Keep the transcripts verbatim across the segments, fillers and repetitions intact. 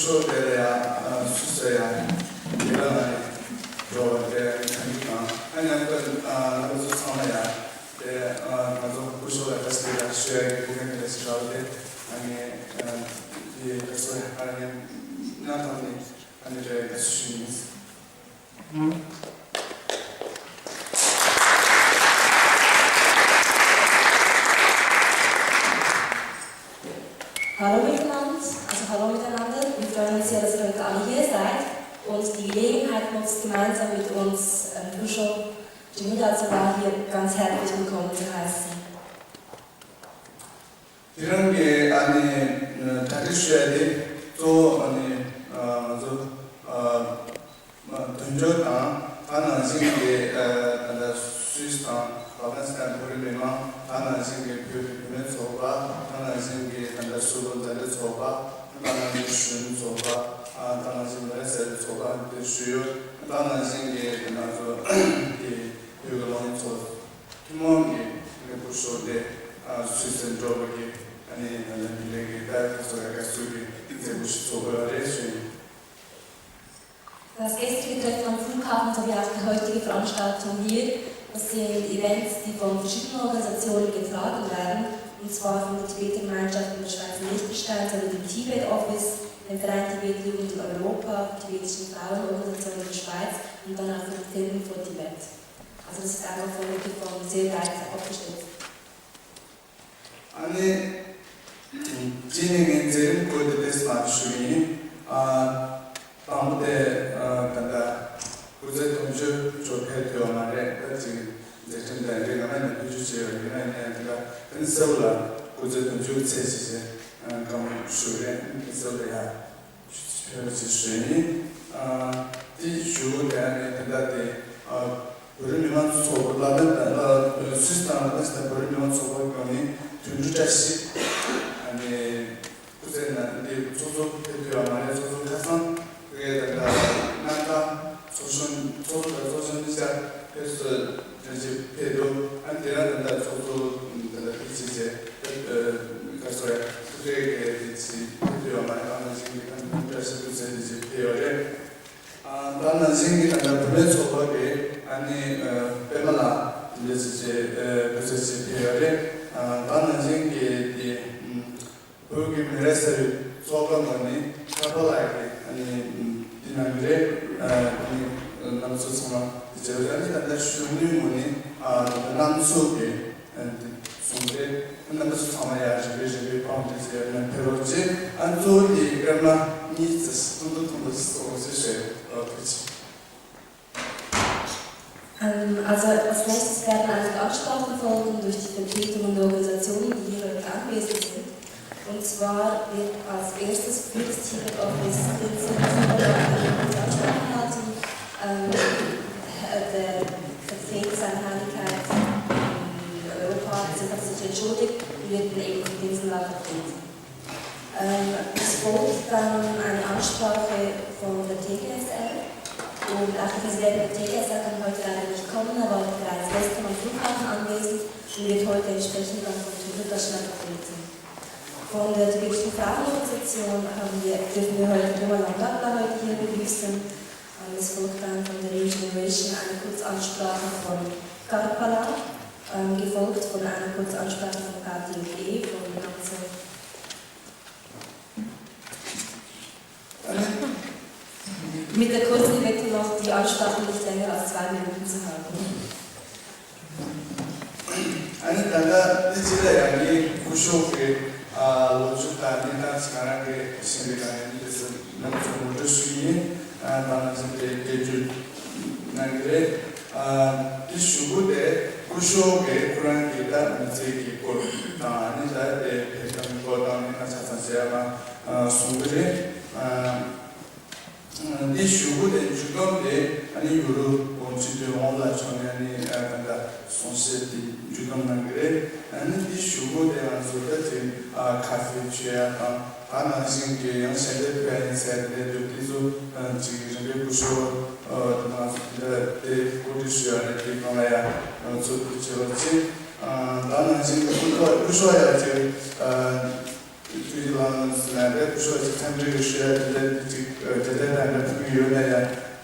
ཤོག་དེ་ལ་ཡང་སུད་སི་ཡང་ཡི་གེ་ནང་ནས་འགྲོ་བ་དེ་གང་གི་གང་ཨ་ནི་ང་ཚོ་ཚང་མ་ཡང་དེ་ང་ཚོ་སྐུ་ཞབས་ལ་བཀའ་སྩལ་ཡང་ཞུ་ཡ་གི་སྐུ་མཁན་གྱི་ལས་བྱེད་ར་བ་དེ་ཨ་ནི་དེ་བཀའ་སྩལ་ཡང་ཨ་ནི་གནང་ཐོག་ནས་ཨ་ནི་དེ་བཀའ་སྩལ་ཞུ་ཡིན། Hallo miteinander, also hallo miteinander. Wir freuen uns sehr, dass ihr heute alle hier seid und die Gelegenheit nutzt, gemeinsam mit uns ähm, Kusho Jimmy Datsura hier ganz herzlich willkommen zu heißen. དེ་རིང་གི་ཨ་ནི་གྲ་སྒྲིག་ཞུ་ཡ་དེ་གཙོ་བོ་ཨ་ནི་ང་ཚོ་དོན་གཅོད་དང་ད་ནང་བཞིན་གྱི་ད་ལྟ་སུད་སི་དང་ཨབ་གྷ་ནི་སི་ཐན་བོད་རིགས་མི་མང་ད་ནང་བཞིན་གྱི་བོད་ཀྱི་བུད་མེད་ཚོགས་པ་ད་ནང་བཞིན་གྱི་ད་ལྟ་སུད་བོད་མཛའ་འབྲེལ་ཚོགས་པ་ད་ནང་བཞིན་གཞོན་ཚོགས་པ་ད་ནང་བཞིན་མི་རབས་གསར་པའི་ཚོགས་པ་དེ་ཞུ་ཡོད། ད་ནང་བཞིན་གྱི་ང་ཚོ་གི་བོད་ཀྱི་གློག་བརྙན་ཚོགས་ཐུན་མོང་གི་སྐུ་ཞབས་དེ་སུད་སི་འགྲོ་བ་གི་ཨ་ནི་ང་ལ་མི་ལས་ཀྱི་ད་ཁ་སོ་ཡ་ག་སུ་གི་མཛད་སྒོ་ཞིག་ཚོགས་དགོས་པ་རེད་ཞུ་ཡིན། Das gestrige Treffen am Flughafen sowie auch die heutige Veranstaltung hier, das sind Events, die von verschiedenen Organisationen getragen werden, und zwar von der Tibeter Gemeinschaft in der Schweiz und Liechtenstein sowie dem Tibet Office, dem Verein Tibet Jugend in Europa, der Tibetischen Frauenorganisation in der Schweiz und dann auch von Film for Tibet. Also das ist einfach von, wirklich von sehr breit aufgestellt. ཨ་ནི། གཅིག་ནི་ངའི་མཛད་རིམ་སྐོར་དེ་ཏོག་ཙམ་ཞུ་གི་ཡིན། ཨ། དང་པོ་དེ་ཨ། ད་ལྟ་སྐུ་ཚེ་དུང་ཕྱུར་མཆོག་ཕེབས་ཐུབ་པ་མ་རེད། ད་ཅིག་མཛད་འཕྲིན་དང་རིགས་ང་རང་ནས་ཐུགས་རྗེ་ཆེ་བ་ཡིན་ན་ཡིན་ན་ཡང་ད་ལྟ་ཕུན་ཚོགས་ལ་སྐུ་ཚེ་དུང་ཕྱུར་ཚེས་ཞེས་བཀའ་མོལ་ཞུ་རེད། ཕུན་ཚོགས་ལ་ཡ། ཕེབས་ཅེས་ཞུས་ཡིན། ཨ། དེ་ཞུ་དེ་ནས་དེ་འདྲ་དེ་ཨ། བོད་རིགས་མི་མང་ཚོགས་པ་ལ་དྭགས་དང་སུད་སི་དང་ལ་དྭགས་སུད་སི་དང་བོད་རིགས་མི་མང་ཚོགས་པ་ཁོངས་ནས་དོན་གྲུབ་བཀྲ་ཤིས་ཨ་ནི་སྐུ་ཚེ་ན་འདི་ཚོགས་གཙོ་ཕེབས་ཐུབ་ཡ་མ་རེད། ཚོགས་གཙོ་ཁ་སང་ཕེབས་དང་འདྲ་གནམ་ཐང་ཚོགས་གཞོན་ཚོགས་གཙོ་དང་ཚོགས་གཞོན་གཉིས་ཆ་ཕེབས་སོང་། དྲན་ཤེས་ཕེབས་འདུག་ཨ་ནི་དེ་རིང་ད་ལྟ་ཚོགས་གཙོ་ད་ལྟ་དེ་བྱས་རྗེས་ཨ་ག་སོ་ཡ་ཐུག་འཕྲད་ཀྱི་དེ་བྱས་ཕེབས་ཡོད་མ་རེད། ཨ་ནི་ཞིག་གི་ཨ་ནི་བཀྲ་ཤིས་སྐུ་ཚེ་དེ་བྱས་ཕེབས་ཡོད་རེད། ཨ་ད་ནང་བཞིན་གྱི་ད་ལྟ་བུད་མེད་ཚོགས་པ་གི་ཨ་ནི་པད་མ་ལགས་དེ་བྱས་རྗེས་སྐུ་ཚེ་བྱས་ཕེབས་ཡོད་རེད། ཨ་ད་ནང་བཞིན་གྱི་དེ། བོད་ཀྱི་མི་རབས་གསར་པའི་ཚོགས་པ་ངོས་ནས་ཀར་པ་ལགས་ཀྱིས་ཨ་ནི་འདི་གནང་གི་རེད། ཨ་ནི་རྣམ་ཚོ་ཚང་མ་འདི་བྱས་པ་ཨ་ནི་ད་ལྟ་གཞོན་ནུའི་ངོས་ནས་ཨ་ད་ལྟ་རྣམ་ཚོ་གི་ཨ་འདི་གསུངས་རེད། རྣམ་པ་ཚོ་ཚང་མ་ཡར་རིམ་པས་རིམ་པས་པང་འདི་བྱས་ནས་ཕེབས་རོགས་བྱེད། ཨ་གཙོ་བོ་དེ་སྐར་མ་གཉིས་ཙམ་ཐུང་ཐུང་ཐུང་ཐུང་ཞིག་གསུང་རོགས་བྱེད་ཞུ་ཡ། ཨོ་ཐུགས་རྗེ་ཆེ། Ähm, also als nächstes werden einige Ansprachen folgen durch die Vertretungen der Organisationen, die hier heute anwesend sind. Und zwar wird als erstes für das Tibet Office Vincent Huber eine kurze Ansprache halten. Ähm, der verträgt seine Heiligkeit in Europa, beziehungsweise sich entschuldigt und wird dann eben von Vincent Huber vertreten. Ähm, es folgt dann eine Ansprache von der T G S L. Und auch der Präsident der T G S L kann heute leider nicht kommen. Er war bereits gestern am Flughafen anwesend und wird heute entsprechend dann von Twitter schnell vertreten. Von der tibetischen Frauenorganisation haben wir, dürfen wir heute Roma Langabla heute hier begrüßen. Ähm, es folgt dann von der New Generation eine Kurzansprache von Karpala, ähm, gefolgt von einer Kurzansprache von K T L E, von Nanze. Mit der kurzen Bitte noch, die Ansprache nicht länger als zwei Minuten zu halten. ཨ་ནི་ད་ལྟ་འདི་ཅི་ལ་ཡང་ངའི་སྐུ་ཞབས་ཀྱི་ཨ་ལོ་རྒྱུས་དང་གནས་སྟངས་ང་རང་གི་ཤེས་རིག་དང་ཡང་འདི་ཚོ་རྣམ་ཚོ་ངོ་སྤྲོད་ཞུ་ཡིན། ཨ་ད་ནང་བཞིན་དེ་སྐད་སྒྱུར་གནང་གི་རེད། ཨ་འདི་ཞུ་སྒོ་དེ་སྐུ་ཞབས་ཀྱི་ཁོ་རང་གི་ད་མི་ཚེ་གི་སྐོར་དང་ཨ་ནི་ད་དེ་ཕེབས་སྟངས་སྐོར་དང་གནས་སྟངས་ཆ་ཚང་བཤད་ཡ་མ་གསུང་གི་རེད། ཨ། འདི་ཞུ་སྒོ་དེ་མཇུག་བསྡོམས་དེ་ཨ་ནི་ཡུ་རོབ་གོང་ཆེན་དོན་ཨོང་ལ་མཆོག་ནས་ཨ་ནི་ཨ་ད་ལྟ་གསུང་བཤད་དེ་མཇུག་བསྡོམས་གནང་གི་རེད། ཨ་ནི་འདི་ཞུ་སྒོ་དེ་ང་ཚོ་ད་ཅིག་ཨ་ཁ་ཧྥེ་མཆོད་ཡ་དང་ད་ནང་བཞིན་གྱི་ཡང་ཞལ་འདེབས་ཕུལ་ཡ་ཡིན་ཟེར་འདི་འདུག་འདི་ཚོ་ཨ་ཅིག་རིམ་པས་སྐུ་ཞབས་ཨ་ང་ཚོ་འདི་འདྲ་དེ་གོ་སྒྲིག་ཞུ་ཡ་རེད། དེ་གང་ལ་ཡ་ང་ཚོ་ཐུགས་རྗེ་ཆེ་བ་ཅིག་ཨ་ད་ནང་བཞིན་གྱི་སྐུ་ཞབས་སྐུ་ཞབས་ཡ་ཅིག་ཨ་ཐུགས་རྗེ་ལ། ལ་ལས་སྐུ་ཞབས་ཀྱི་འཚམས་འདྲི་ཞུ་ཡ་དེ་འདྲ་ཅིག་དེ་འདྲ་དང་འདྲ་ཐུག་གི་ཡོད་ན་ཡང་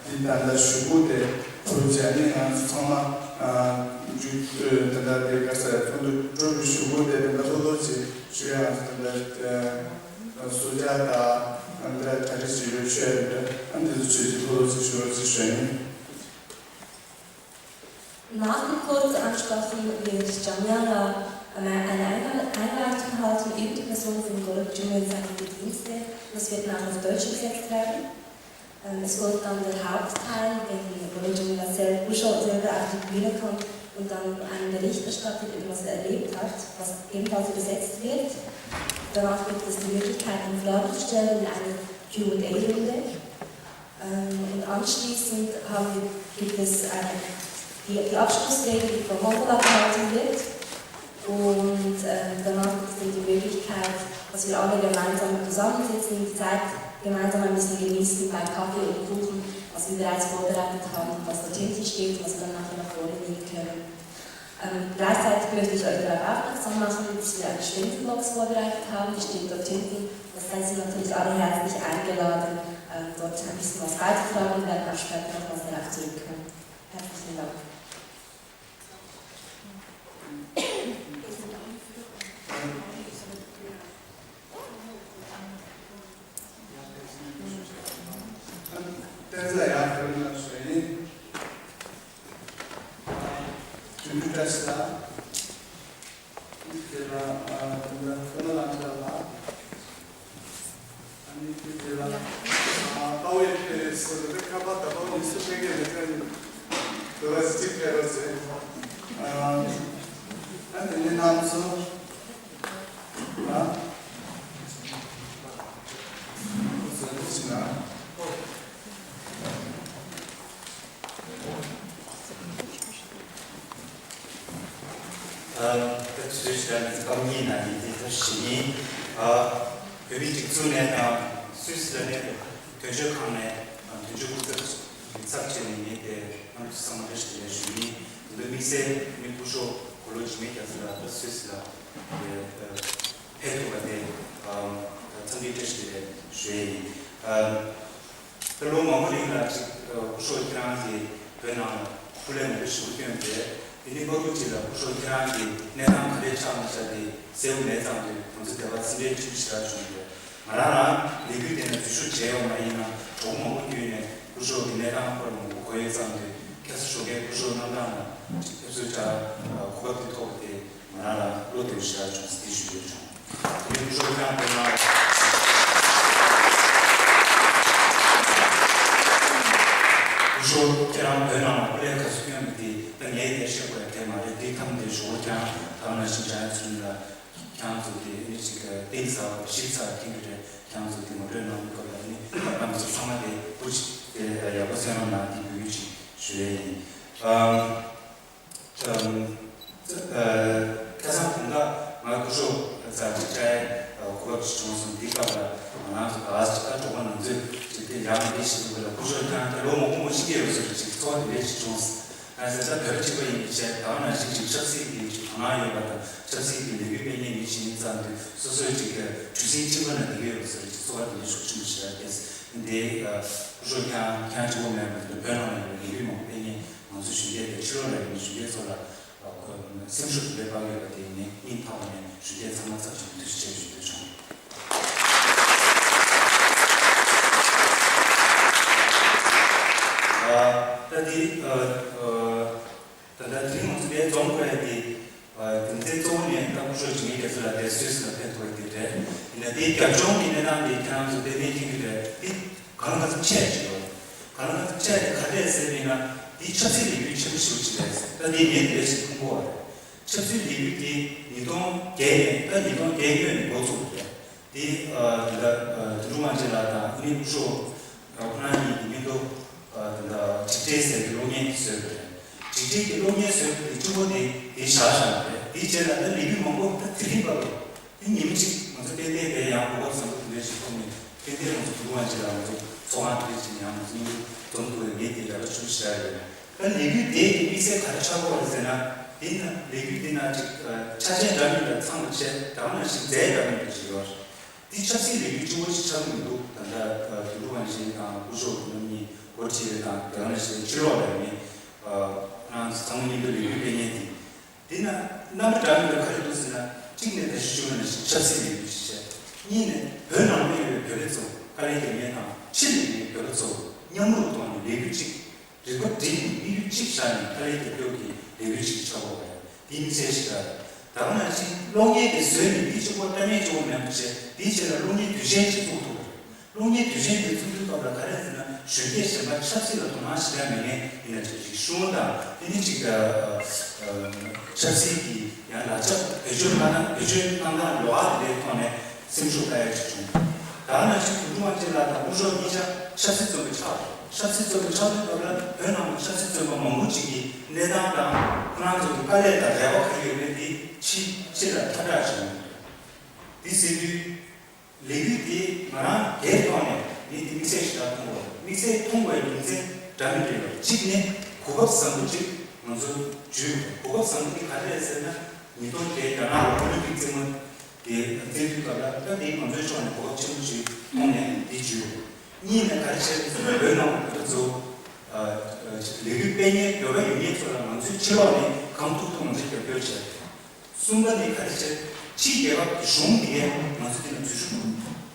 འདི་ད་ལྟ་ཞུ་སྒོ་དེ་ཚུར་བྱས་ནས་ང་ཚོ་ཚང་མ་རྒྱུ་དེ་འདྲ་དེ་ག་ས་ཚོགས་འདུ་གྲོལ་བའི་ཞུ་སྒོ་དེ་དེ་འདྲ་ལྷོད་ལྷོད་ཅིག་ཞུ་ཡ་དེ་འདྲ་གསོལ་ཇ་དང་འདི་འདྲ་ག་རེ་ཞིག་ཡོད་ཆོས་དེ་འདྲ་ཨ་འདི་ཚོ་ཆོས་ཀྱི་ལྷོད་ལྷོད་ཅིག་ཞུ་རོགས་ཅིག་ཞུ་ཡིན། Nach dem kurzen Ansprechen wird Jamila eine Einleitung halten über die Person von Gollum Junior und seine Verdienste. Das wird dann auf Deutsch übersetzt werden. Ähm, es folgt dann der Hauptteil, wenn Gollum Junior selbst, Usho selber auf die Bühne kommt und dann einen Bericht erstattet über was er erlebt hat, was ebenfalls übersetzt wird. Danach gibt es die Möglichkeit, um Fragen zu stellen in einer Q und A-Runde. Ähm, und anschliessend haben wir, gibt es eine, die, die Abschlussrede, die von Mongola gehalten wird. Und ähm, danach gibt es dann die Möglichkeit, dass wir alle gemeinsam zusammensitzen, die Zeit gemeinsam ein bisschen genießen bei Kaffee und Kuchen, was wir bereits vorbereitet haben, was dort hinten steht, was wir dann nachher noch vorlesen können. Ähm, gleichzeitig möchte ich euch darauf aufmerksam machen, dass wir eine Spendenbox vorbereitet haben. Die steht dort hinten. Das heißt, ihr seid natürlich alle herzlich eingeladen, ähm, dort ein bisschen was beizutragen. Wir werden auch später noch was darauf zurückkommen. Herzlichen Dank. བསྟན་འཛིན་ཡར་འཕེལ་ལགས་ཞུ་ཡིན། ཨ། དོན་གྲུབ་བཀྲ་ཤིས་ལགས། དེ་ལ་ཨ་དེ་ལ་ཀུན་ལ་ལམ་བདག་ལགས། ཨ་ནི་དེ་ལ་ཨ་དཔའ་བོའི་དཔེ་ཟེར་བའི་ཁ་པར་དང་དཔའ་བོ་མི་སུ་ཕེབས་ཀྱི་མེད་ཀྱང་དེ་ལ་གཅིག་ཕེབས་རོགས་བྱེད། ཨ་ཨ་དེ་ནས་རྣམ་ཚོ་ཨ་ཟེར་བ་ཞིག་ན། ད་དུས་ཚོད་ཞིག་ལ་ནི་སྐབས་གཉིས་ནང་ནས་དེ་ལྟར་ཞུ་ཡིན། བོད་མིའི་སྒྲིག་འཛུགས་ནས་དང་སུད་སི་ལ་གནས་པའི་དོན་གཅོད་ཁང་ནས་དོན་གཅོད་སྐུ་ཚབ་ཚབ་བྱས་ནས་ངས་དེ་རྣམ་པ་ཚོ་ཚང་མ་བཀྲ་ཤིས་བདེ་ལེགས་ཞུ་ཡིན། དེ་འདྲ་དམིགས་བསལ་ནི་སྐུ་ཞབས་གོ་ལོ་འཇིགས་མེད་རྒྱ་མཚོ་ལགས་ད་སུད་སི་ལ་ཕེབས་ཐུབ་པ་དེ་འཚམས་འདྲི་བཀྲ་ཤིས་བདེ་ལེགས་ཞུ་ཡས་ཡིན། ད་ལོ་མང་པོ་རིང་ལ་ཅིག་སྐུ་ཞབས་ཁྱེད་རང་གིས་བོད་ནང་ལ་སྐུ་ལས་མང་པོ་ཞིག་བསྐྱོན་ཏེ། དེ་ནི་བར་དུ་ཅིག་ལ་སྐུ་ཞབས་ཁྱེད་རང་གི་གནས་སྟངས་ག་འདྲས་ཆགས་མ་ཆགས་དེ་གསལ་པོ་མེད་ཙང་དུས་ང་ཚོ་དད་པ་ཚིམ་པའི་ཁྲིད་ཞེ་དྲག་བྱུང་ཡོད། ང་རང་རང་ལས་འགུལ་དེ་ནས་འཛུལ་ཞུགས་བྱས་ཡོད་མ་ཡིན་ན་གྲོགས་མང་པོ་བརྒྱུད་ནས་སྐུ་ཞབས་ཀྱི་གནས་སྟངས་སྐོར་མང་པོ་གོ་ཡོད་ཙང་དུས་ཁ་སང་ཞོགས་ཀའི་སྐུ་ཞབས་རྣམ་གྲངས་ལ་ཅིག་ཕེབས་བསུ་བྱ་གོ་སྐབས་དེ་ཐོབ་པ་དེ། ང་རང་ལ་བློ་བདེ་པོ་ཞེ་དྲག་བྱུང་ཟེར་དེ་ཞུ་འདོད་བྱུང་། དེ་ནས་སྐུ་ཞབས་ཁྱེད་རང་བོད་ནང་ལ། སྐུ་ཞབས་ཁྱེད་རང་བོད་ནང་ལ་སྐུ་ལས་ག་ཚོད་བསྐྱོན་པ་དེ་ད་ངས་དེ་བཤད་དགོས་ཡ་གལ་མ་རེད། དེ་ཐམས་ཅད་ཞུ་བོ་ཁྱེད་རང་ད་ག་ནང་བཞིན་འཇམ་དབྱངས་ཚེ་རིང་ལགས་ཁྱེད་རང་ཚོ་དེ་ནི་ཅིག་གཏིང་ཟབ་ཞིབ་ཚགས་མཁྱེན་གྱི་རེད། ཁྱེད་རང་ཚོ་དེ་ངོ་སྤྲོད་གནང་སྐབས་ལ་ནི་ང་ཚོ་ཚང་མ་དེ་སྐུ་མཁྱེན་དེ་ཡག་པོ་གསན་རོགས་གནང་དེ་འབོད་སྐུལ་ཅིག་ཞུ་ཡས་ཡིན། ཨམ། ཁ་སང་དགོང་དག་ང་སྐུ་ཞབས་རྩ་ཅིག་བཅར་གོ་སྐབས་ཅིག་བྱུང་སོང་། དེའི་སྐབས་ལ་ང་རང་ཚོ་ག་ཅིག་ད་གྲོགས་པོ་ནང་ཚོས་ཅིག་དེ་ཡང་དེ་ཞིག་འདུག་ལ་སྐུ་ཞབས་ཀྱང་དེ་ལོ་མང་པོ་མ་ཤི་ཀྱི་ཡོད་ཟེར་ཅིག་ཚོར་བ་དེ་འདྲ་ཞིག་བྱུང་སོང་། ང་ཚོ་ད་བོད་གཅིག་པ་ཡིན་པའི་ཆེད་ད་ག་ནང་བཞིན་ཅིག་ཆབ་སྲིད་ཀྱི་ཅིག་དོ་སྣང་ཡོད་པ་དང་ཆབ་སྲིད་ཀྱི་ལས་འགུལ་སྤེལ་མཁན་མི་ཞིག་ཡིན་ཙང་དུས་སོ་སོའི་ཅིག་གྲུ་གཟིངས་གཅིག་པ་ན་བསྡད་ཀྱི་ཡོད་ཟེར་ཅིག་ཚོར་བ་དེ་འདྲ་ཤུགས་ཆེན་པོ་ཞིག་ཡོད་རེད། དེ་སྐུ་ཞབས་ཀྱང་ཁྱེད་རང་གཅིག་པོ་མེད་པར་དེ་བོད་ནང་ལ་ཡོད་པའི་ལས་འགུལ་མང་པོ་སྤེལ་མཁན་ང་ཚོ་གཞོན་སྐྱེས་དང་ཕྱི་ལོགས་ལ་ཡོད་པའི་གཞོན་སྐྱེས་ཚོ་ལ་སེམས་ཤུགས་དེ་འདྲ་སྤར་ཡོད་པ་དེ་ངས་སྙིང་ཐག་པ་ནས་གཞོན་སྐྱེས་ཚང་མ་ཚབ་བྱས་ནས་ཐུགས་རྗེ་ཆེ་ཞུ་འདོད་བྱུང་། ཨ། ད་དེ་ཨ། ཨ། ད་ལྟ་དེ་རིང་ང་ཚོ་འདིར་འཛོམས་དགོས་ཡ་དེ། ཨ། རྒྱུ་མཚན་གཙོ་བོ་ནི་ད་སྐུ་ཞབས་འཇིགས་མེད་རྒྱ་མཚོ་ལགས་དེ་སུད་སི་ལ་ཕེབས་ཐུབ་པ་དེ་རེད། ཡིན་ན་དེའི་རྒྱབ་ལྗོངས་ཀྱི་གནས་སྟངས་དེ་ཁྱེད་རང་ཚོ་ཏན་ཏན་མཁྱེན་གྱི་རེད། དེ་གང་ལ་གང་འཚམ་ཆེ་ཞིག་ཡོད་རེད། གང་ལ་གང་འཚམ་ཆེ་དེ་ག་རེ་རེད་ཟེར་བ་ཡིན་ན་དེ་ཆབ་སྲིད་ལས་འགུལ་ཆེན་པོ་ཞིག་ཅིག་རེད། ད་དེ་ངས་དེ་འདྲ་ཞིག་མཐོང་གི་ཡོད་རེད། ཆབ་སྲིད་ལས་འགུལ་དེ་ཉིས་སྟོང་བརྒྱད་ནས་ད་ཉིས་སྟོང་བརྒྱད་སྔོན་ནས་འགོ་བཙུགས་པ་རེད། དེ་ཨ་དེ་ལ་ཨ་དོན་གྲུབ་དབང་ཆེན་ལགས་དང་ཨ་ནི་སྐུ་ཞབས་ཨ་ཁོ་རང་གཉིས་ཀྱི་མཉམ་དུ་ཨ་དེ་ལ་སྒྲིག་འགྲེལ་ཟེར་བའི་གློག་བརྙན་བཟོས་པ་རེད། སྒྲིག་འགྲེལ་གྱི་གློག་བརྙན་བཟོས་པ་དེ་གཅིག་པོ་དེ་དེ་བཞག་བཞག་པ་རེད། དེའི་རྗེས་ལ་ད་ལས་འགུལ་མང་པོ་ད་དེ་རིང་བར་དུ་དེ་ཉིན་མོ་གཅིག་ང་ཚོ་ཏན་ཏན་དེ་ཡང་གོ་སྐབས་བཟང་པོ་དེ་འདྲ་ཞིག་ཐོབ་ནས་ཏན་ཏན་ང་ཚོ་དོན་གྲུབ་དབང་ཆེན་ལགས་ང་ཚོ་ཚོགས་ཁང་དེ་འདྲ་ཞིག་ནས་ཡང་ང་ཚོ་མཉམ་དུ་འཛོམས་ཐུབ་པའི་ངས་དེ་རེ་བ་ཆེན་པོ་ཞིག་རག་ཡོད། ད་ལས་འགུལ་དེ་གི་དམིགས་བསལ་ག་རེ་ཆགས་ཀྱི་ཡོད་རེད་ཟེར་ན། དེ་ན་ལས་འགུལ་དེ་ན་ཅིག་ཨ་ཆ་རྐྱེན་འདྲ་མིན་དང་ཚང་བ་བྱས་ད་ག་ནང་བཞིན་རྫས་འདྲ་མིན་འདྲ་ཞིག་ཡོད་རེད། འདི་ཆབ་སྲིད་ལས་འགུལ་གཅིག་པོ་ཞིག་ཆགས་ཀྱི་མི་འདུག་ད་ལྟ་དོན་གྲུབ་དབང་ཆེན་དང་སྐུ་ཞབས་རྣམ་གཉིས་འགོ་ཁྲིད་དང་དེ་ག་ནང་བཞིན་ཕྱི་ལོགས་ལ་ཡོད་མཁན་ཁོ་རང་ཚོ་ཚང་མ་མཉམ་དུ་ལས་འགུལ་སྤེལ་མཁན་དེ། དེ་ན་རྣམ་པ་འདྲ་མི་འདྲ་ག་རེ་འདུག་ཟེར་ན། གཅིག་ནས་ད་གཞི་བཅོལ་ན་ཆབ་སྲིད་ལས་འགུལ་ཞིག་བྱས། གཉིས་ནས་བོད་ནང་ལ་ཡོད་པའི་བོད་པ་ཚོ་དཀའ་ལས་རྒྱག་མཁན་དང་ཕྱི་ལ་ཡོད་པའི་བོད་པ་ཚོ་མཉམ་རུབ་ཐོག་ནས་ལས་འགུལ་གཅིག་རིག་པ་སྒྲིལ་ནས་དམིགས་ཡུལ་གཅིག་བཞག་ནས་དཀའ་ལས་རྒྱག་རྒྱུ་གི་ལས་འགུལ་གཅིག་ཆགས་དགོས་པ་རེད། དེ་དམིགས་བསལ་ཞིག་རེད། ད་ག་ནང་བཞིན་གློག་བརྙན་དེ་བཟོས་ནས་འདི་གཅིག་པོ་ལྟ་མཁན་གཅིག་པོ་མེད་པ་བྱས། དེའི་ཆེད་ལ་གློག་བརྙན་དུས་ཆེན་གཅིག་བཙུགས་ཐུབ་པ་རེད། གློག་བརྙན་དུས་ཆེན་དེ་བཙུགས་དུས་སྐབས་ལ་ག་རེ་ཟེར་ན། གཞོན་སྐྱེས་གཞན་པ་ཆབ་སྲིད་ལ་དོ་སྣང་ཞེ་དྲག་མེད་མཁན་ཡིན་ན་ཅིག་རིག་གཞུང་དང་དེ་ནི་ཅིག་ཆབ་སྲིད་ཀྱི་ཡང་ལག་ཆ་བེད་སྤྱོད་གནང་སྟངས་བེད་སྤྱོད་གནང་སྟངས་ལོགས་ཀ་དེ་འདྲའི་ཐོག་ནས་སེམས་ཤུགས་བསླང་ཡ་ཅིག་བྱུང་། ད་ག་ནང་བཞིན་དོན་གྲུབ་དབང་ཆེན་ལགས་དང་སྐུ་ཞབས་གཉིས་ཆ་ཆབ་སྲིད་བཙོན་པ་ཆགས་འདུག་ཆབ་སྲིད་བཙོན་པ་ཆགས་དུས་སྐབས་ལ་བོད་ནང་ལ་ཆབ་སྲིད་བཙོན་པ་མང་པོ་ཅིག་གི་གནས་སྟངས་དང་ཁོ་རང་ཚོ་གི་དཀའ་ལས་དང་འབྲེལ་བ་ག་རེ་ཡོད་མེད་དེ་ཕྱི་ཕྱི་ལ་ཁྱབ་བསྒྲགས་བྱུང་འདུག་དེ་ཟེར་དུས། ལས་འགུལ་འདི་ང་རང་སྒེར་ཐོག་ནས་ངས་འདི་དམིགས་བསལ་ཞིག་ལ་མཐོང་བ། དམིགས་བསལ་མཐོང་བའི་རྒྱུ་མཚན་འདྲ་མི་འདྲ་ཡོད། གཅིག་ནི་གོ་སྐབས་བཟང་པོ་ཅིག་ང་ཚོ་འཇུས་ཡོད། གོ་སྐབས་བཟང་པོ་འདི་ག་རེ་རེད་ཟེར་ན། ཉིས་སྟོང་བརྒྱད་རྒྱ་ནག་ལ་ཨོ་ལིམ་པིག་རྩེད་མོ་དེ་རྩེ་དུས་སྐབས་ལ་ད་འདི་ང་ཚོའི་ཕྱོགས་ནས་གོ་སྐབས་ཆེན་པོ་ཞིག་མཐོང་ནས་འདི་འཇུས་ཡོད། གཉིས་ནས་ག་རེ་བྱས་ཟེར་ན། བོད་ནང་གི་བོད་ཚོ་ལས་འགུལ་སྤེལ་མཁན་འདོད་པ་ཡོད་མཁན་ཚོ་ལ་ང་ཚོའི་ཕྱི་ལོགས་ནས་གང་ཐུབ་ཐུབ་ང་ཚོས་རྒྱབ་སྐྱོར་བྱས། གསུམ་པ་ནི་ག་རེ་བྱས། ཕྱིའི་རྒྱལ་ཁབ་ཀྱི་གཞུང་འདི་གས་ང་ཚོ་འདི་ལ་འཛུལ་ཞུགས་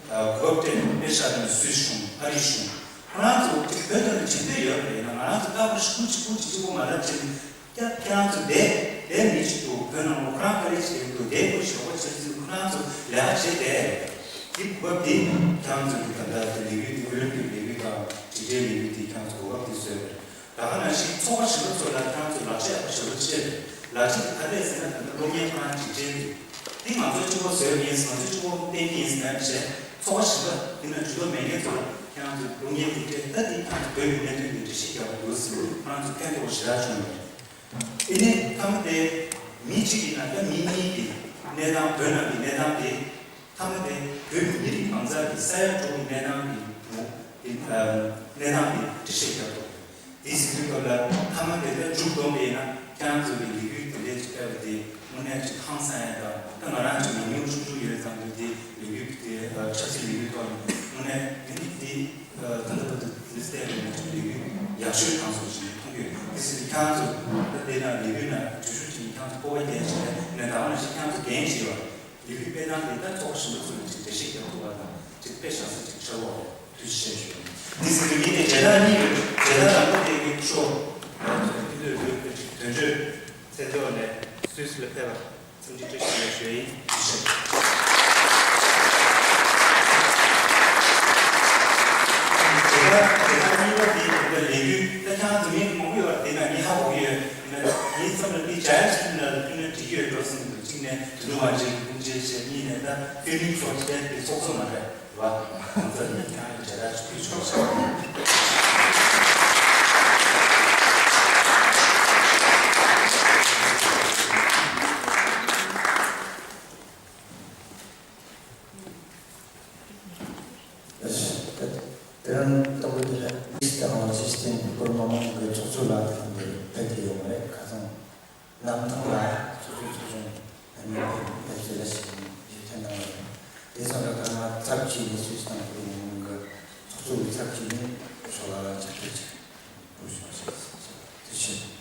དགོས་པ་སྤྲད་ནས། དཔེ་བཞག་ན་སུད་སི་གཞུང་། ཨ་རིའི་གཞུང་། ཁོ་རང་ཚོ་ཅིག་བོད་དོན་ལ་བྱེད་འདོད་ཡོད་པ་ཡིན་ན། ང་རང་ཚོ་རྟག་པར་ཤུགས་ཅིག་ཁུར་ཅིག་གཅིག་པོ་མ་ལབ་ཅིག་ཀྱ་ཁྱེད་རང་ཚོ་བསྡད་བསྡད་མི་ཅིག་འདུག་བོད་ནང་ལ་ཁོ་རང་དཀའ་ལས་བྱེད་ཀྱི་འདུག་བསྡད་དགོས་ཞོགས་པ་བྱེད་ཚུལ། ཁོ་རང་ཚོ་ལས་ཀ་བྱེད་བསྡད། འདི་གོ་སྐབས་འདི་ཁྱེད་རང་ཚོ་གི་ད་ལྟ་དེ་ལས་འགུལ་འདི་ཨོ་ལིམ་པིག་ལས་འགུལ་དང་དྲིལ་བསྒྲགས་ལས་འགུལ་འདི་ཁྱེད་རང་ཚོ་གོ་སྐབས་འདི་བཟོས་པ་རེད། ད་ག་ནང་བཞིན་ཚོགས་པ་གཞན་པ་ཚོ་ལ་ཁྱེད་རང་ཚོས་ལག་ཆ་ཡག་པོ་ཞེ་པོ་སྤྲད་འདུག་ལག་ཆ་དེ་ག་རེ་རེད་ཟེར་ན། ད་ལྟ་གློག་བརྙན་ཁོ་རང་གཅིག་སྤྲད་འདུག་འདི་ང་ཚོས་གཅིག་པོ་བཟོས་པ་ཡིན། ང་ཚོས་གཅིག་པོ་བསྟན་གྱི་ཡིན་ཟེར་ན་བྱས། ཚོགས་པ་གཞན་པ་འདི་ན་ཇུས་གཏོགས་མེད་མཁན་ཚོ་ལ་ཁྱེད་རང་ཚོས་གློག་བརྙན་འདི་སྤྲད། ད་འདི་ཁྱེད་རང་ཚོ་བོད་ཀྱི་གནད་དོན་འདི་འགྲེལ་བཤད་རྒྱག་དགོས་འདུག་ཟེར་ཁོ་རང་ཚོ་ཕན་ཐོགས་ཞེ་དྲག་བྱུང་ཡོད། དེ་ནས་མཐའ་མ་དེ་མི་གཅིག་ཡིན་ན་ད་མི་གཉིས་ཀྱི་གནས་སྟངས། བོད་ནང་གི་གནས་སྟངས་དེ། མཐའ་མ་དེ་བོད་མི་རིགས་གང་ཟག་གི་ས་ཡ་དྲུག་གི་གནས་སྟངས་ཀྱི་ངོ་། དེ་གནས་སྟངས་དེ་འགྲེལ་བཤད་རྒྱག་ཐུབ། དེ་ཟེར་དུས་སྐབས་ལ་མཐའ་མ་དེ་ལ་མཇུག་བསྡོམས་པ་ཡིན་ན། ཁྱེད་རང་ཚོ་གི་ལས་འགུལ་དེ་འདྲས་ཅིག་སྤེལ་བ་དེ་དངོས་གནས་ཅིག་ཧང་སང་ཡ་དང་། ད་ང་རང་ཅིག་ཉམས་མྱོང་ཆུང་ཆུང་ཡོད་ཙང་། དེ་ལས་འགུལ་དེ་ཆབ་སྲིད་ལས་འགུལ་ཐོག་ནས་དངོས་གནས་ངས་ནི་དེ་ད་ལྟ་བར་དུ་དེ་བལྟས་པ་ཡིན་ན་ཅིག་ལས་འགུལ་ཡག་ཤོས་གང་སོང་ཞིག་མཐོང་གི་ཡོད། དེ་ཟེར་དུས་ཁྱེད་རང་ཚོ་ད་དེ་ན་ལས་འགུལ་ན་གྲོས་ཆོད་ཅིག་ཁྱེད་རང་ཚོ་སྤོབས་པ་རྒྱས་ཤིག་རེད། ནས་ད་ག་ནང་བཞིན་ཁྱེད་རང་ཚོ་འགན་ཞིག་ཡོད། ལས་འགུལ་སྤེལ་སྟངས་དེ་ད་ཚོགས་པ་གཞན་པ་ཚོ་ལ་ཅིག་འགྲེལ་བཤད་རྒྱག་ཐུབ་པ་དང་། ཅིག་དཔེ་བཞག་ས་ཅིག་ཆགས་ཡོད་རེད། ཐུགས་རྗེ་ཆེ་ཞུ། འདི་ཟེར་དུས་ངས་ནི་བྱེད་སྟངས་གཉིས་ཡོད། བྱེད་སྟངས་དང་པོ་དེ་ངས་ཤོག་ཁྱེད་ཚོས་འདི་འདོད་འདོད་ཅིག་དོན་གཅོད་མཚན་ཐོག་ནས་སུད་སི་ལ་ཕེབས་པ་འཚམས་འདྲི་བཀྲ་ཤིས་བདེ་ལེགས་ཞུ་ཡ་ཡིན། ཐུགས་རྗེ་ཆེ། དེ་ག་དེ་ག་གཉིས་པ་དེ་དེ་ག་ལས་འགུལ་ད་ཁྱེད་རང་ཚོ་མི་མང་པོ་ཡོད་རེད། དེ་ན་ངས་ཧ་གོ་གི་ཡོད། ཡིན་ན་ངའི་བསམ་ལ་འདི་ཇཱ་ཡ་ཤི་ན་ལ་ཕུལ་ན་འགྲིག་གི་ཡོད་འགྲོ་བསམ་འདུག་གཅིག་ནས་དོན་གྲུབ་དབང་ཆེན་གྱི་དཔུང་སྒྲིག་བྱས། གཉིས་ནས་ད་ཕུལ་མིན་ཚོགས་ཆེན་དེ་ཚོགས་གཙོ་མ་རེད་བ། གང་ཚ་ནས་ཁྱེད་རང་ལ་ཇཱ་ཡ་ཕུལ་ཆོག་ཆོག་དེ་རིང་ལྟ་བུ་དེ་ལ་ཨིས་ཏ་ཨང་སིས་ཏན་སྐོར་མང་མང་གི་ཚོགས་གཙོ་ལགས་དང་འདིར་ཕེབས་ཀྱི་ཡོད་མ་རེད། ཁ་སང་གནམ་ཐང་ལ་ཚོགས་གཙོ་ཚོགས་ཆུང་ཨ་ནི་ཕེབས་ཕེབས་ཚོད་ལ་ཞིག་ཡིད་ཐོན་གནང་བ་རེད། དེ་ཚོ་ལ་ད་ང་ཚབ་བྱས་ནས་སུད་སི་དང་བོད་མི་མང་གི་ཚོགས་གཙོ་གི་ཚབ་བྱས་ནས་ཤོག་ལ་ལ་ཕྱག་བྲིས་ཅིག་འབུལ་ཞུ་ཞུ་ཞུ་ཞུ།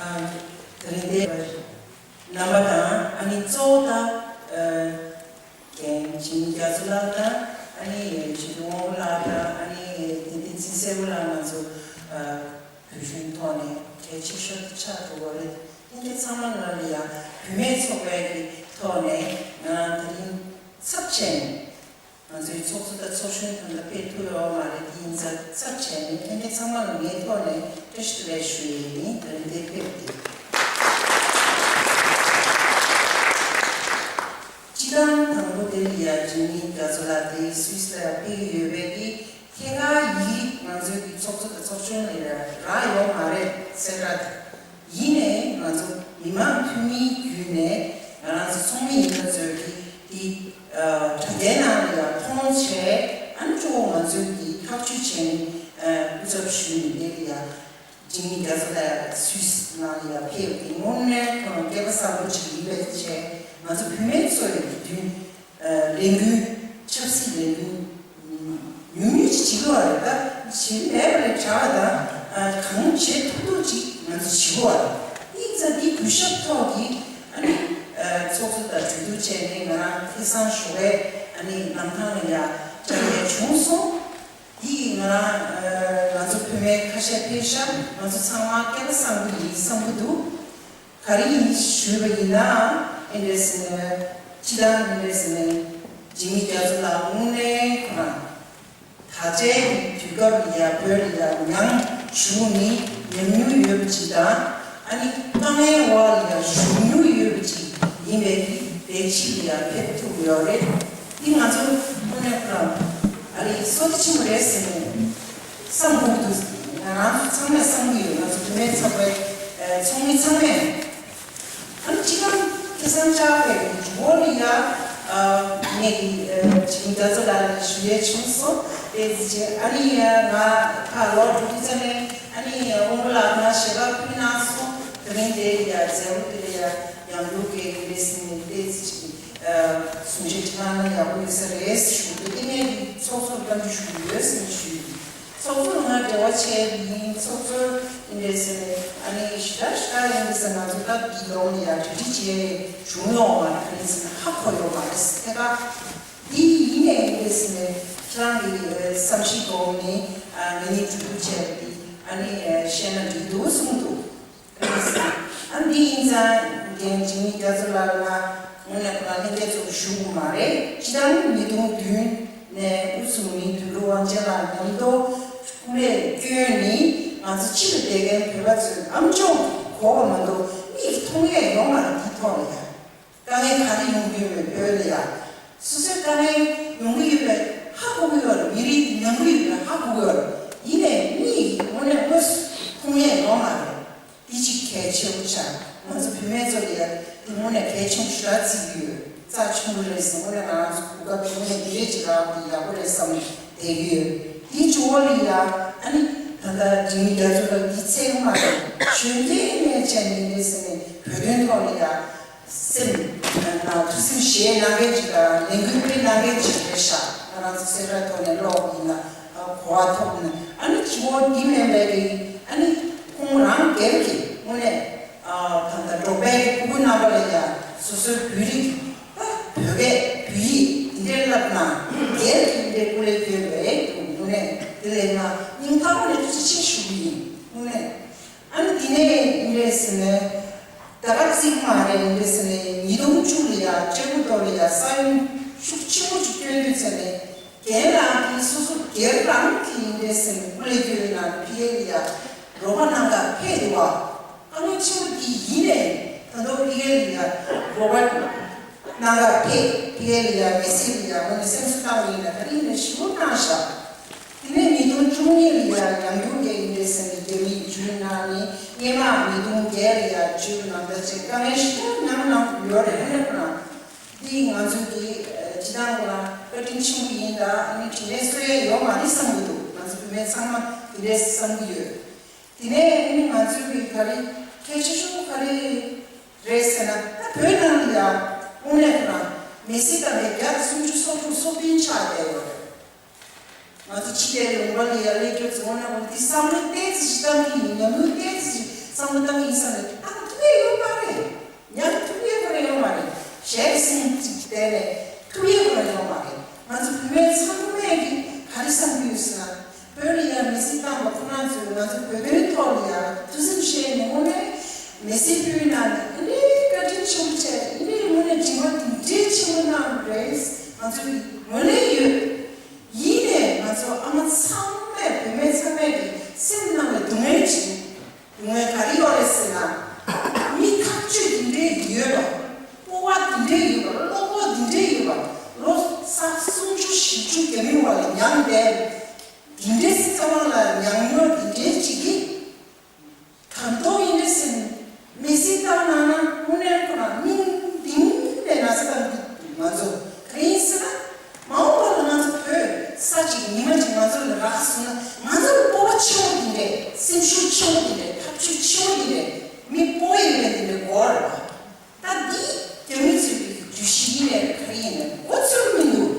ཨ། དེ་རིང་འདིར་རྣམ་པ་དང་ཨ་ནི་གཙོ་བོ་ད་ཨ། རྒན་འཇིགས་མེད་རྒྱ་མཚོ་ལགས་དང་ཨ་ནི་ཆོས་སྐྱིད་དབང་པོ་ལགས་དང་ཨ་ནི་བསྟན་འཛིན་བརྩེ་པོ་ལགས། ང་ཚོ་ཨ། བོད་གཞུང་ཐོག་ནས་གལ་ཆེ་ཤོས་དེ་ཆགས་འགྲོ་གི་རེད། དེ་འདྲ་ཚང་མ་ལ་ཡང་བུད་མེད་ཚོགས་པའི་གི་ཐོག་ནས་ང་རང་དེ་རིང་ཚབ་བྱས་ནས་ང་ཚོའི་ཚོགས་གཙོ་དང་ཚོགས་གཞོན་ད་ལྟ་ཕེབས་ཐུབ་ཡོད་མ་རེད། དེ་ཡིན་ཙང་ཚབ་བྱས་ནས་དེ་འདྲ་ཚང་མ་ལ་ངའི་ཐོག་ནས་བཀྲ་ཤིས་བདེ་ལེགས་ཞུ་ཡས་ཡིན། དེ་རིང་འདིར་ཕེབས་ཏེ། སྤྱི་བཏང་དང་པོ་དེ་ལ་ཡ་འཇིགས་མེད་རྒྱ་མཚོ་ལགས་དེ་སུད་སི་ལ་ཡ་ཕེབས་ཀྱི་ཡོད་པའི་གི་ཐད་ཀར་ཡིག་རིགས་ང་ཚོའི་གི་ཚོགས་གཙོ་དང་ཚོགས་གཞོན་ལ་ཡ་རག་ཡོད་མ་རེད་གསལ་བསྒྲགས་དེ། ཡིན་ནའི་ང་ཚོ་མི་མང་འཐུས་མིའི་བརྒྱུད་ནས་ང་རང་ཚོ་ཚོགས་མི་ཡིན་ན་ཚོས་གི་དེ་དྲ་རྒྱའི་ནང་ལ་ཡ་མཐོང་བྱས། ཨ། འཇིགས་མེད་རྒྱ་མཚོ་ལགས་སུད་སི་ནང་ལ་ཡང་ཕེབས་ཏེ་དངོས་གནས་ཁོང་སྐལ་པ་བཟང་པོ་ཅིག་ཡིན་པའི་ཆེད་ང་ཚོ་བུད་མེད་ཚོ་ཡི་མདུན་ལས་འགུལ་ཆབ་སྲིད་ལས་འགུལ་ཉུང་ཉུང་ཅིག་བྱེད་དགོས་པ་རེད། ད་བྱེད་མེད་པ་ལས་དྲག་པ་དང་གང་བྱེད་ཐུབ་ཐུབ་ཅིག་ང་ཚོ་བྱེད་དགོས་པ་རེད། ཡིན་ཙང་འདི་གུས་ཞབས་ཐོག་གི་ཨ་ནི་ཚོགས་གཙོ་དང་གྲོས་བསྡུར་བྱས་ནས་ང་རང་ཁ་སང་ཞོགས་པའི་ཨ་ནི་ནམ་ཐང་ལ་ཡ་དྲ་རྒྱ་བྱུང་སོང་། འདི་ང་རང་ང་ཚོ་བུད་མེད་ཁ་ཤས་ཕེབས་ཤག་ང་ཚོ་ཚང་མ་སྐལ་པ་བཟང་པོ་ཡིན་བསམ་གྱི་འདུག་ག་རེ་ཡིན་ཞུས་པ་ཡིན་ན་ཨེ་འདྲས་ཟེར་ནས་སྤྱི་བཏང་ཨེ་འདྲས་ཟེར་ནས་འཇིགས་མེད་རྒྱ་མཚོ་ལགས་དངོས་གནས་ཁོ་རང་ད་ཆའི་དུས་སྐབས་ལ་ཡ་བོད་ལ་ཡ་ཉམ་ཆུང་ནི་ཉམས་མྱོང་ཡོད་པ་ཅིག་དང་ཨ་ནི་དཀའ་ངལ་འོག་ལ་ཡ་ཞུགས་མྱོང་ཡོད་པ་ཅིག་ཡིན་པའི་གི་བོད་ཕྱི་ལ་ཡ་ཕེབས་ཐུབ་ཡོད་རེད། འདི་ང་ཚོ་དངོས་གནས་ཁོ་རང་ཨ་རི་བསོད་བདེ་ཆེན་པོ་རེད་ཟེར་ནས་བསམ་དགོས་འདུག་ང་རང་ཚོ་ཚང་མས་བསམ་གྱི་ཡོད། ང་ཚོ་བུད་མེད་ཚོགས་པའི་ཚོགས་མི་ཚང་མས། ཨ་ནི་སྤྱི་བཏང་ཁ་སང་ལྕགས་པའི་འགྲོ་བོ་ལ་ཡ་ངས་ཀྱི་ཇིམ་རྒྱ་མཚོ་ལགས་ལ་ཞུ་ཡས་བྱུང་སོང་། དེ་ཚེ་ཨ་ནི་ཡ་ང་ཕར་ལོག་འགྲོ་དུས་ཙམ་ནས་ཨ་ནི་དབང་པོ་ལགས་ང་ཞལ་པར་ཕུལ་གནང་སོང་། དེ་རིང་དེ་ཡ་མཛད་སྒོ་དེ་ལ་ཡ་ཡང་འགྲོ་གི་རེད་ཟེར་ནས་དེ་ཚེ་གཟུང་བཤད་ཅིག་གནང་ན་ཡག་པོ་ཡོད་ས་རེད་ཞུ་གི་འདུག་དེ་ནས་ཚོགས་གཙོར་བཀའ་འདྲི་ཞུ་གི་ཡོད་ཟེར་ནས་ཞུས། ཚོགས་གཙོ་ང་འབྲེལ་བ་བྱས་ཡིན། ཚོགས་གཙོ་ཡིན་རེད་ཟེར་ནས་ཨ་ནི་ཞེ་དྲག་ཞེ་དྲག་ཡིན་རེད་ཟེར། ང་ཚོ་སྐབས་འདི་ལོ་ལ་ཡ་གྲ་སྒྲིག་བྱས་བྱུང་ཡོད་མ་རེད། ཨ་ནི་ཟེར་ན་ཧ་གོ་ཡོད་མ་རེད་ཟེར། ཐད་ཀར་འདི་ཡིན་ནས་ཡིན་རེད་ཟེར་ནས་ཁྱེད་རང་གི་བསམ་གཞིག་སྒོ་ནས་ང་གཉིས་གྲོས་བསྡུར་བྱས་པ་འདི་ཨ་ནི་བཤད་ན་འགྲིག་འདུག་གསུངས་འདུག་ཨ་འདི་ཡིན་ཙང་རྒན་འཇིགས་མེད་རྒྱ་མཚོ་ལགས་ལ་དངོས་གནས་ཁོ་རང་ལྷན་རྒྱས་ཚོར་ཞུ་དགོས་མ་རེད། སྤྱི་བཏང་ཉིས་སྟོང་བདུན་ནས་དབུ་བཟུང་མི་དོན་གྲུབ་དབང་ཆེན་ལགས་མཉམ་དུ་སྐུ་ལས་བསྐྱོན་ནི་ང་ཚོ་ཕྱི་ལ་བསྡད་མཁན་བོད་པ་ཚོས་ཨམ་ཅོག་གོ་བ་མ་གཏོགས་མིག་གིས་མཐོང་ཡས་ཡོད་མ་རེད། འདི་ཐོག་ལ་ཡ། དཀའ་ངལ་ག་རེ་ཡོང་གི་ཡོད་པའི་བོད་ལ་ཡ། སོ་སོའི་དཀའ་ངལ་ཡོང་གི་ཡོད་པའི་ཧ་གོ་གི་ཡོད་རེད། མི་རིགས་མྱང་གི་ཡོད་པའི་ཧ་གོ་གི་ཡོད་རེད། ཡིན་ནའི་མིག་གིས་དངོས་གནས་དངོས་སུ་མཐོང་ཡས་ཡོད་མ་རེད། འདི་གཅིག་གལ་ཆེན་པོ་ཆགས། ང་ཚོ་བུད་མེད་ཚོ་ལ་ཡ་དེ་དངོས་གནས་གལ་ཆེན་པོ་ཞེ་དྲག་བརྩི་གི་ཡོད། རྩ་ཆེན་པོ་རེད་ཟེར། དངོས་གནས་ང་རང་ཚོ་གོ་སྐབས་དེ་དངོས་གནས་འདི་རེད་ཅིག་རག་དེ་ཡག་པོ་རེད་བསམ་བསྡད་ཀྱི་ཡོད། དེའི་གཙོ་བོ་ལ་ཡ་ཨ་ནི་ད་ལྟ་འཇིགས་མེད་རྒྱ་མཚོ་ལགས་འདི་ཚད་མ་རེད། གཞོན་སྐྱེས་ནས་བྱས་ནས་འདི་ཟེར་ནས་བོད་དོན་ཐོག་ལ་ཡ། སེམས་ནང་ཐུགས་སེམས་བཞེས་གནང་མཁན་ཅིག་དང་ལས་འགུལ་སྤེལ་གནང་མཁན་ཅིག་རེད་ཤག་ང་རང་ཚོ་གསལ་བསྒྲགས་ཐོག་ནས་ཀློག་ཡིན་ན་གོ་བ་ཐོབ་ན། ཨ་ནི་གཅིག་པོ་འདི་མིན་པའི་གི་ཨ་ནི་ཁོང་རང་སྒེར་གྱི་དངོས་གནས་ད་ལྟ་འབྲོག་པའི་ཕྲུ་གུ་རྣམ་པ་ལ་ཡང་སོ་སོའི་བོད་རིགས་ད་བོད་སྐད་བོད་ཡིག་འདི་འདྲའི་བསླབ་ན་སྒེར་གྱི་འདི་འདྲའི་སྐུ་ལས་བསྐྱོན་པའི་དངོས་གནས་དེ་ལས་ང་སྙིང་ཐག་པ་ནས་ཐུགས་རྗེ་ཆེ་ཞུ་གི་ཡིན། དངོས་གནས། ཨ་ནི་དེ་ནས་ཡིན་རེད་ཟེར་ནས་ད་ག་རྩིག་མ་རེད་ཡིན་རེད་ཟེར་ནས་ཉིས་སྟོང་བཅུ་ལ་ཡ་ལྕགས་པོ་རྡོ་ལ་ཡ་ས་ཡོམ་ཤུགས་ཆེན་པོ་ཅིག་བསྐྱོན་དུས་ཚེ་ནས་རྒན་ལགས་ཀྱིས་སོ་སོ་སྒེར་རང་གི་ཡིན་རེད་ཟེར་ནས་སྐུ་ལས་བསྐྱོན་ཡོད་ན་ཕི་ཨེ་ལ་ཡ་རོགས་པ་གནང་ག་ཕེབས་འདུག་བ། དཀའ་ངལ་ཆེན་པོ་འདི་ཡིན་ནས་ད་དུང་ཕི་ཨེ་ལ་ཡ་རོགས་པ་གནང་ག་ཕེབས། ཕི་ཨེ་ལ་ཡ་མི་སེར་ལ་ཡ་ངོ་ནས་སེམས་གསོ་བཏང་བ་ཡིན་ན་ད་རིང་ནས་ཞུ་བ་གནང་བཞག་དེ་ནས་ཉིས་སྟོང་བཅུ་གཉིས་ལ་ཡང་ཡང་འགྱུར་གྱི་ཡིན་པའི་སེམས་ནས་རྒྱ་མིས་བརྒྱུད་གནང་ནས་སྔས་མ་ཉིས་སྟོང་བརྒྱད་ལ་ཡང་བརྒྱུད་གནང་ད་ཅེས་དཀའ་ངལ་ཞིག་ཀྱང་མྱངས་གནང་དགོས་ཡོད་རེད། ཧ་ལས་པ་རང་འདི་ང་ཚོ་གི་སྤྱི་བཏང་ལ་བཀའ་དྲིན་ཆེན་པོ་ཡིན། ད་ཨ་ནི་དྲིན་ལན་གསོ་ཡས་ཡོད་མ་རེད་བསམ་གྱི་འདུག་ང་ཚོ་བུད་མེད་ཚང་མ་དེ་འདྲས་བསམ་གྱི་ཡོད། དེ་ནས་ཨ་ནི་ང་ཚོ་གི་ག་རེ་གལ་ཆེ་ཤོས་ག་རེ་རེད་ཟེར་ན་ད་བོད་ནང་ལ་ཡང་དངོས་གནས་ཁོ་རང་མི་སེར་དང་པའི་བརྒྱ་དང་སུམ་ཅུ་སོ་དྲུག་སྲོག་ཕུང་ཆགས་བསྡད་ཡོད་རེད། ང་ཚོ་ཕྱི་རྒྱལ་ལུང་པ་ལ་ཡར་སླེབས་རྒྱུ་ཚོ་ནས་འོ་འདི་བསམ་བློ་ཏོག་ཙམ་ཞིག་བཏང་གི་ཡིན། ཉམས་མྱོང་ཏོག་ཙམ་ཞིག་བསམ་བློ་བཏང་གི་ཡིན་བསམ་ནས་བཏང་ཐུབ་ཡས་ཡོད་མ་རེད། ཉར་ཐུབ་ཡས་ཁོ་རང་ཡོད་མ་རེད། ཞལ་སེང་ཅིག་བསྟན་ནས་ཐུབ་ཡས་ཁོ་རང་ཡོད་མ་རེད། ང་ཚོ་བུད་མེད་ཚང་མས་ཀྱི་ག་རེ་བསམ་གྱི་ཡོད་ཟེར་ན། བོད་ལ་ཡང་མི་སེར་བཏང་བ་ཁོ་རང་ཚོས་ང་ཚོ་བོད་དོན་ཐོག་ལ་ཡང་ཐུགས་སེམས་བཞེས་ནས་དངོས་གནས་མི་སེར་ཕུལ་ནང་ནས་ཨ་ནི་བཀའ་དྲིན་ཆེན་པོ་བྱས། ཨ་ནི་དངོས་གནས་དྲི་བ་འདི་འདྲའི་ཆེན་པོ་གནང་རེད། ང་ཚོ་ངོས་ལེན་ཡོད། ཡིན་ནས་ང་ཚོ་ཨ་མ་ཚང་མས་བུད་མེད་ཚང་མས་ཀྱི་སེམས་ནང་ལ་སྡུག་བསྔལ་ཅིག་སྡུག་བསྔལ་ག་རེ་ཡོད་རེད་ཟེར་ན། མི་ཐག་ཆོད་འདི་འདྲའི་ཡོད་པ། སྤོབས་པ་འདི་འདྲའི་ཡོད་པ། བློ་ཁོག་འདི་འདྲའི་ཡོད་པ། ལོ་ས་སུམ་ཅུ་བཞི་བཅུ་རྒྱ་མི་བ་ལ་མྱངས་བསྡད། འདི་འདྲའི་སྲིད་ཚོང་ལ་མྱངས་མྱོང་འདི་འདྲའི་ཅིག་གིས། གང་ཐོག་ཡིན་འདྲ་ཟེར་ནས་མི་སེར་བཏང་གནང་ན་དངོས་གནས་ཁོ་རང་སྙིང་གཏིང་ནས་ན་ཚ་བཏང་གི་འདུག་ང་ཚོ་ག་རེ་ཡིན་ཟེར་ན། མ་འོངས་པ་ལ་ང་ཚོ་བོད་ས་ཅིག་ཉི་མ་ཅིག་ང་ཚོ་ལ་རག་སོང་ན་ང་ཚོ་ལ་སྤོབས་པ་ཆེན་པོ་འདི་འདྲས་ སེམས་ཤུགས་ཆེ་བོ་དེ་ལས་ཐབས་ཇུས་ཆེ་བོ་དེ་ལས་མི་སྤོ་ཡི་མེད་དེ་ལས་གོ་བ་རེད་བ། ད་འདི་རྒྱ་མི་ཚོའི་གི་གྲོས་གཞི་ཡིན་ནའི་ག་རེ་ཡིན་ནའི་མགོ་ཚོས་མི་འདུག་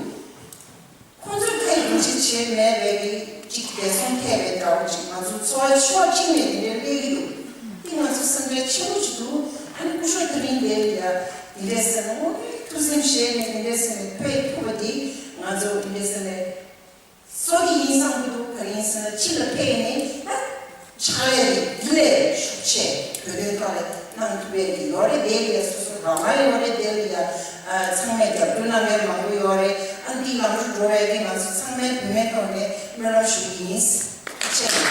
ཁོང་ཚོས་ཁ་ཡི་རྒྱུག་ཤིག་བྱས་མེད་པའི་གི་ཅིག་འདས་སོང་ཐལ་བའི་འདྲ་བོ་ཅིག་ང་ཚོ་འཚོ་བ་ཆུ་བ་གཅིག་ནས་དེ་འདྲའི་སླེབས་ཀྱི་འདུག་འདི་ང་ཚོ་སེམས་ཁྲལ་ཆེན་པོ་ཅིག་འདུག་ཨ་ནི་སྐུ་ཞབས་དེ་རིང་འདིར་ཡ་དེ་འདྲའི་ཟེར་ན་ངོ་མའི་ཐུགས་སེམས་བཞེས་ནས་དེ་འདྲའི་ཟེར་ནས་ཕེབས་ཐུབ་པ་འདི་ང་ཚོ་དེ་འདྲའི་ཟེར་ནས། སྲོག་གི་ཡིན་བསམ་གྱི་འདུག་ག་རེ་ཡིན་ཟེར་ན་ཕྱི་ལ་ཕེབས་ནས་ད་ཕྱག་ལས་རེད། འདི་ལས་ཤུགས་ཆེ་བོད་དོན་ཐོག་ལ་གནང་ཐུབ་པའི་གི་ཡོད་རེད། དེ་ལ་སོ་སོ་རང་དབང་ཡོད་རེད། དེ་ལ་ཡ་ཚང་མས་རྒྱབ་སྐྱོར་གནང་མཁན་མང་པོ་ཡོད་རེད། ཨ་འདི་ལམ་རུ་འགྲོ་བའི་གི་ང་ཚོ་ཚང་མའི་བུད་མེད་ཐོག་ནས་སྨོན་ལམ་ཞུ་གི་ཡིན། ཐུགས་རྗེ་ཆེ།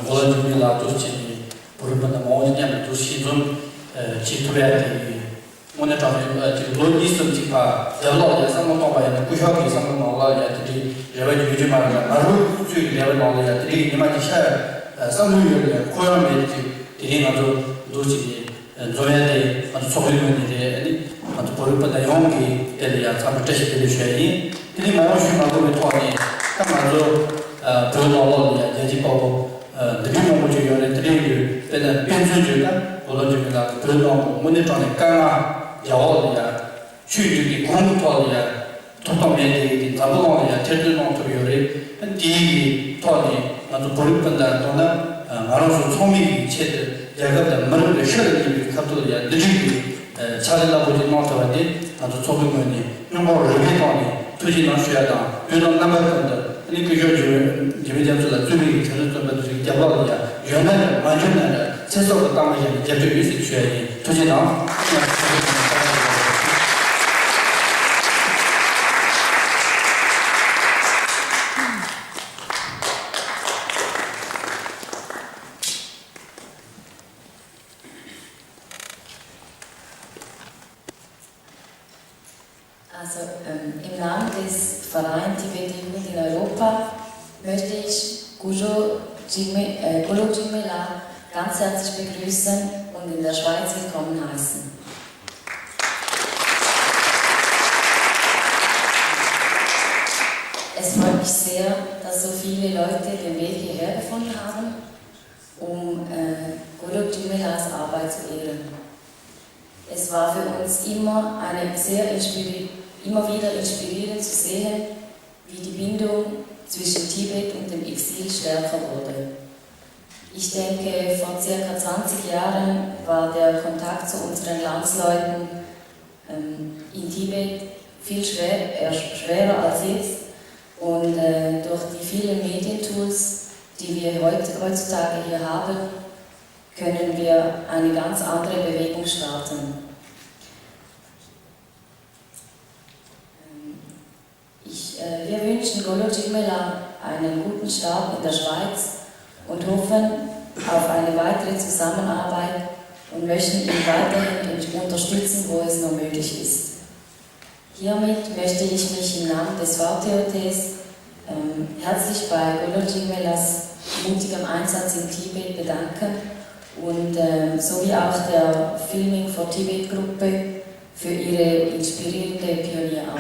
གོ་ལ་འཇུ་མི་ལགས་ཐུགས་རྗེ་ཆེ། བོད་རིགས་སྤུན་ཟླ་མང་པོ་མཉམ་དུ་ཞིག་འཛོམས་བྱེད་ཐུབ་ཡ་དེ། དངོས་གནས་དྲང་གནས་ཅིག་ལོ་གཉིས་གསུམ་ཅིག་ཕར་རྒྱབ་ལོགས་ལ་བསམ་བློ་གཏོང་པ་ཡིན་ན་སྐུ་ཞབས་ཀྱི་བསམ་བློ་ནང་ལ་ཡ་དེ་འདྲའི་རེ་བ་ཡོད་རྒྱུ་མ་རེད། ང་རང་ཚོའི་ལས་ཀ་ནང་ལ་ཡ་དེ་འདྲའི་ཉི་མ་ཅིག་ཤར་བསམ་བློ་ཡོད་ལ་ཁོ་རང་མེད་ཅིག་དེ་རིང་ང་ཚོ་འདུག་ཅིག་འཛོམས་ཡ་དེ་ང་ཚོ་ཚོགས་པའི་ངོས་ནས་རེད། ཨ་ནི་ང་ཚོ་བོད་རིགས་སྤུན་ཟླ་ཡོངས་ཀྱི་དེ་ལ་ཡ་ཚང་མ་བཀྲ་ཤིས་བདེ་ལེགས་ཞུ་ཡ་ཡིན། དེ་ནི་མང་པོ་ཞུ་མ་དགོས་པའི་ཐོག་ནས་ད་ང་ཚོ་བོད་ནང་ལོགས་ལ་ཡ་རྒྱལ་གཅེས་དཔའ་བོ། འདི་འདྲའི་མང་པོ་ཅིག་ཡོད་རེད། དེ་འདྲའི་ཡོད་དཔེར་ན་དཔེ་མཚོན་བརྗོད་ན་གོ་ལོ་འཇུ་མི་ལགས་བོད་ནང་དུ་དངོས་གནས་དྲང་གནས་དཀའ་ངལ་རྒྱ་འོག་ལ་ཡ་ཆོས་བརྒྱུད་ཀྱི་གོང་གི་ཐོག་ལ་ཡ་ཐོབ་ཐང་མེད་དེ་གི་འཛམ་བུ་གླིང་ལ་ཡ་ཐེར་འདོན་གནང་ཐུབ་ཡོད་རེད། དེའི་གི་ཐོག་ནས་ང་ཚོ་བོད་རིགས་སྤུན་ཟླ་མདོར་ན་ང་རང་ཚོ་ཚང་མའི་གི་ཆེད་དུ་རྒྱལ་ཁབ་དང་མི་རིགས་ལ་ཤུགས་ལ་ཉེ་བའི་ཁ་ཐུག་ལ་ཡ་འདི་འདྲའི་གི་ཕྱག་ལས་རླབས་པོ་ཆེ་གནང་ཐུབ་པ་དེ་ང་ཚོ་ཚོགས་པའི་ངོས་ནས་སྙིང་ཁོང་རུས་པའི་ཐོག་ནས་ཐུགས་རྗེ་གནང་ཞུ་ཡ་དང་། བོད་ནང་རྣམ་པ་ཀུན་ཏུ་ཨ་ནི་སྐུ་ཞབས་འཇིགས་མེད་རྒྱ་མཚོ་ལ་གཙོས་པའི་གྲོས་ཚོགས་བཙོན་པ་དེ་ཚོའི་རྒྱབ་ལོགས་ལ་ཡ་ཡོད་ན་ཡང་མ་འཇོན་ན་ཡང་ཚེ་སྲོག་གི་གཏའ་མ་བཞག་ནས་རྒྱབ་སྐྱོར་ཡོད་ཟེར་ཞུ་ཡ་ཡིན། ཐུགས་རྗེ་གནང་། Also, ähm, im Namen des Vereins Tibet Jugend in Europa möchte ich Gujo Jigme, äh, Golo Jigmela ganz herzlich begrüßen und in der Schweiz willkommen heißen. Es freut mich sehr, dass so viele Leute den Weg hierher gefunden haben, um, äh, Golo Jigmelas Arbeit zu ehren. Es war für uns immer eine sehr inspiri-, immer wieder inspirierend zu sehen, wie die Bindung zwischen Tibet und dem Exil stärker wurde. Ich denke, vor circa zwanzig Jahren war der Kontakt zu unseren Landsleuten, ähm, in Tibet viel schwer-, äh, schwerer als jetzt. Und, äh, durch die vielen Medientools, die wir heut-, heutzutage hier haben, können wir eine ganz andere Bewegung starten. Ähm, ich, äh, wir wünschen Golo Jigmela einen guten Start in der Schweiz und hoffen auf eine weitere Zusammenarbeit und möchten ihn weiterhin in-, unterstützen, wo es nur möglich ist. Hiermit möchte ich mich im Namen des V T O Ts, ähm, herzlich bei Golo Jigmelas mutigem Einsatz in Tibet bedanken und, ähm, sowie auch der Filming for Tibet Gruppe für ihre inspirierende Pionierarbeit.